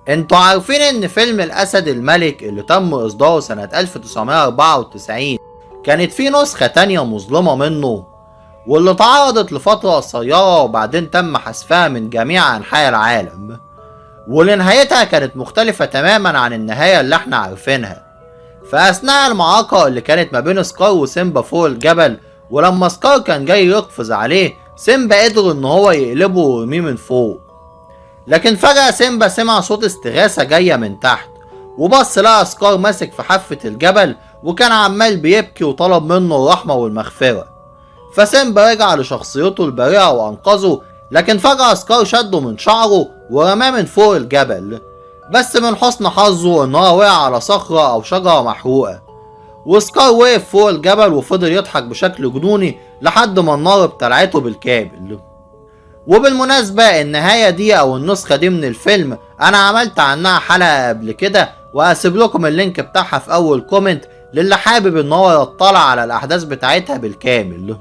انتوا عارفين ان فيلم الاسد الملك اللي تم اصداره سنة 1994 كانت في نسخة تانية مظلمة منه، واللي اتعرضت لفترة قصيرة وبعدين تم حذفها من جميع انحاء العالم، واللي نهايتها كانت مختلفة تماما عن النهاية اللي احنا عارفينها. فأثناء المعركة اللي كانت ما بين سكار وسيمبا فوق الجبل، ولما سكار كان جاي يقفز عليه، سيمبا قدر ان هو يقلبه ويرميه من فوق. لكن فجأة سيمبا سمع صوت استغاثة جاية من تحت، وبص لقى سكار ماسك في حافة الجبل وكان عمال بيبكي وطلب منه الرحمة والمغفرة. فسيمبا رجع لشخصيته البريئة وأنقذه، لكن فجأة سكار شده من شعره ورماه من فوق الجبل. بس من حسن حظه ان هو وقع على صخرة او شجرة محروقة، وسكار وقف فوق الجبل وفضل يضحك بشكل جنوني لحد ما النار ابتلعته بالكامل. وبالمناسبة النهاية دي او النسخة دي من الفيلم انا عملت عنها حلقة قبل كده، وهسيب لكم ال link بتاعها في اول comment للي حابب ان هو يطلع على الاحداث بتاعتها بالكامل.